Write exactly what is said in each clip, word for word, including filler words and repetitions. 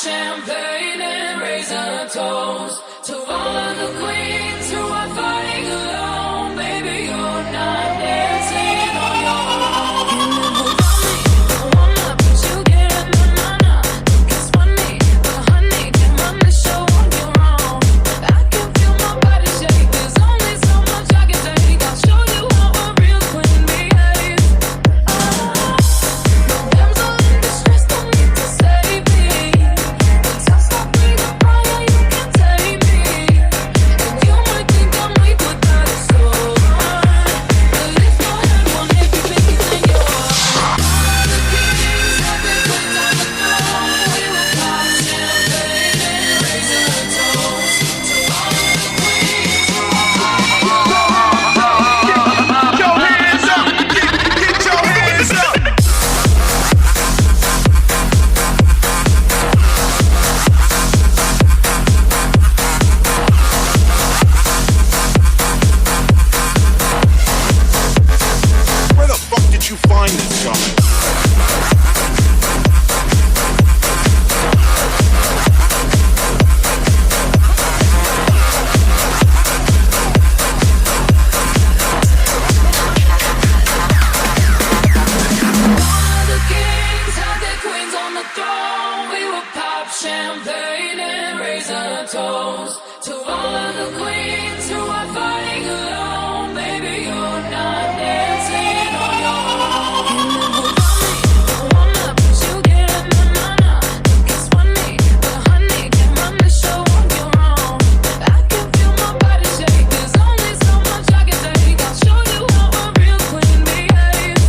Champagne and raise a toast to all of the queens who are fighting alone. Baby, you're not dancing on your own. You never want me, don't wanna, but you get in my mind. Don't kiss funny, but honey, came on the show on your own. I can feel my body shake. There's only so much I can take. I'll show you how a real queen behaves. Where the fuck did you find this guy? All the kings had their queens on the throne. We will pop champagne and raise a toast to all of the queens who are fighting alone. Baby, you're not dancing on your own. You never want me, don't wanna, but you get in my mind. It's funny, but honey, came on the show on your own. I can feel my body shake. There's only so much I can take. I'll show you how a real queen behaves.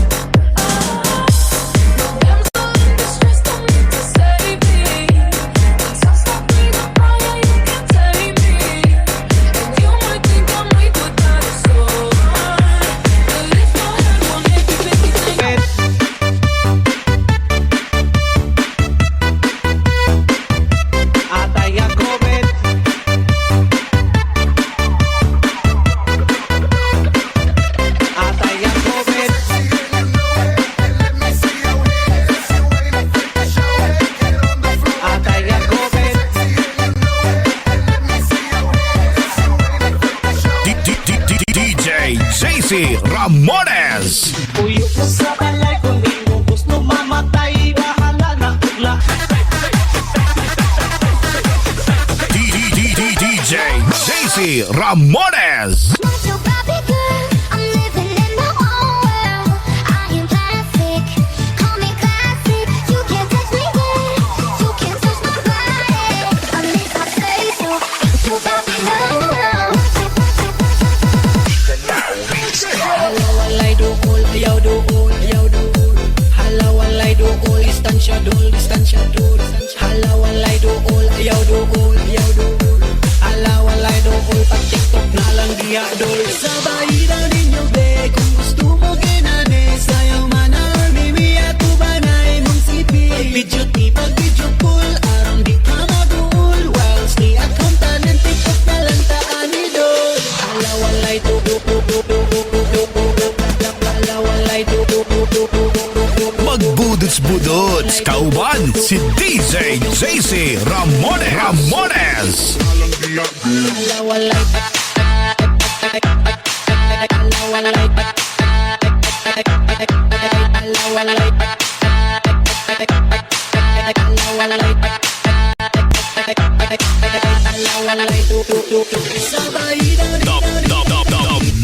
D J J C Ramones. Puyo ko sa balay, kung di mo gusto mamatay, bahala na, bugla. D J J C Ramones. Halaw alay duol, ayaw duol, ayaw duol. Halaw alay duol, distansya duol, distansya duol. Halaw alay duol, ayaw duol, ayaw duol. Halaw alay duol, pag-TikTok na lang diha duol. Sa baira ninyo, be, kung gusto mo ginani, sayaw man ang mimi, ako ba na imong sipi? Pag-video ni, pag-video call, aram di ka maduol. Whilst ni akong tanan, TikTok na lang ta ani duol. Halaw alay duol. Magbudots-budots, kauban si D J J C Ramones. Ramones. Dam-, dam-, dam-,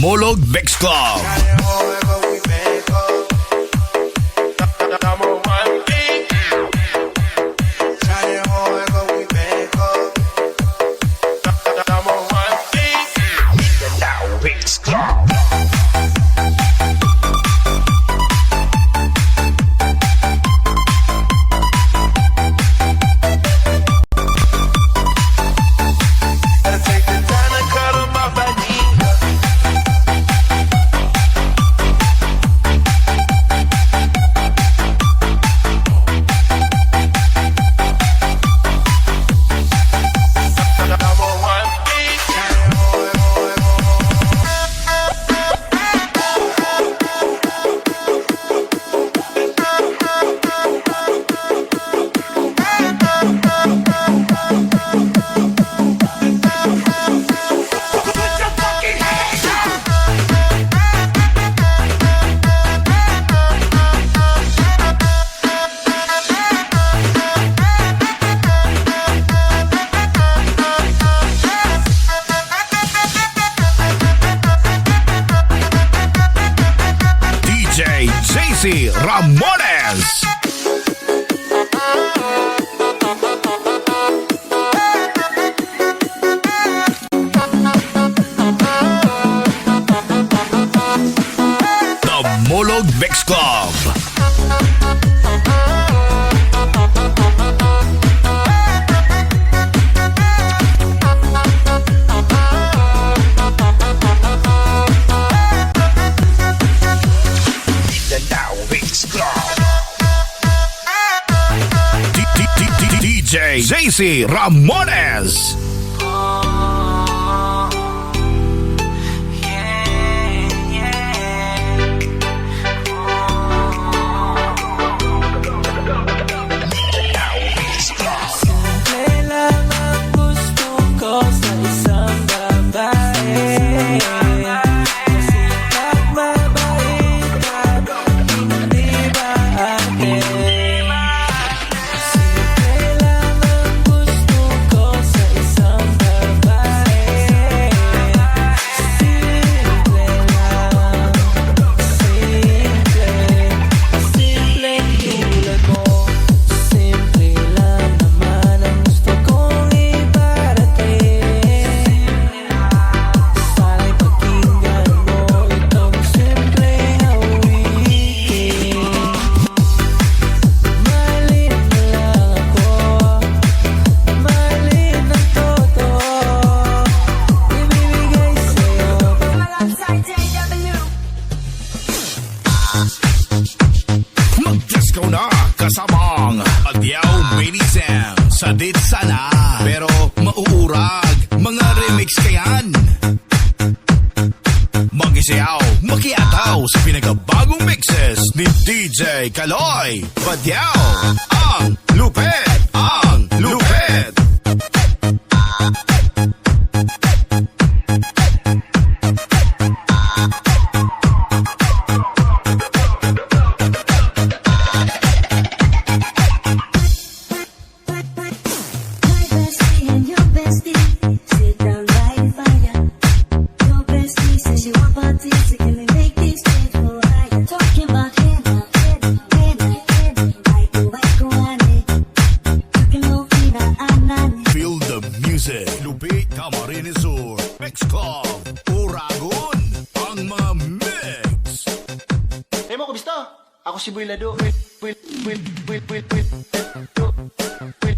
Damulog Mix Club. J C Ramones. Simple lang ang gusto ko sa isang babae. Masipag, mabait at hindi maarte. Simple lang ang gusto ko sa isang babae. Simple lang, simple, simpleng tulad mo. Simple lang naman ang gusto kong iparating. Sana'y pakinggan mo itong simpleng awitin. Mahalin mo lang ako. Mahalin ng totoo. Ibibigay sa'yo. Mag-disco na kasama ang Adyaw Mini Sam. Sadit sana, pero mauurag. Mga remix kayan. Mag-isayaw, makiataw sa pinakabagong mixes ni D J Kaloy. Badyaw, ang lupet, ang lupet. My bestie and your bestie sit down by the fire. Your bestie says she want parties, so can we make these things go higher? Talking about henna, henna, henna, henna, like the white Guani. Talking about Fina Anani. Feel the music. Lupit Camarines Sur. Mix Club. Uragon. Ang mga mix. Emo ko bista. Ako si Boy Lado. Boy, Boy, Boy, Boy, Boy, Boy, Lado. Boy,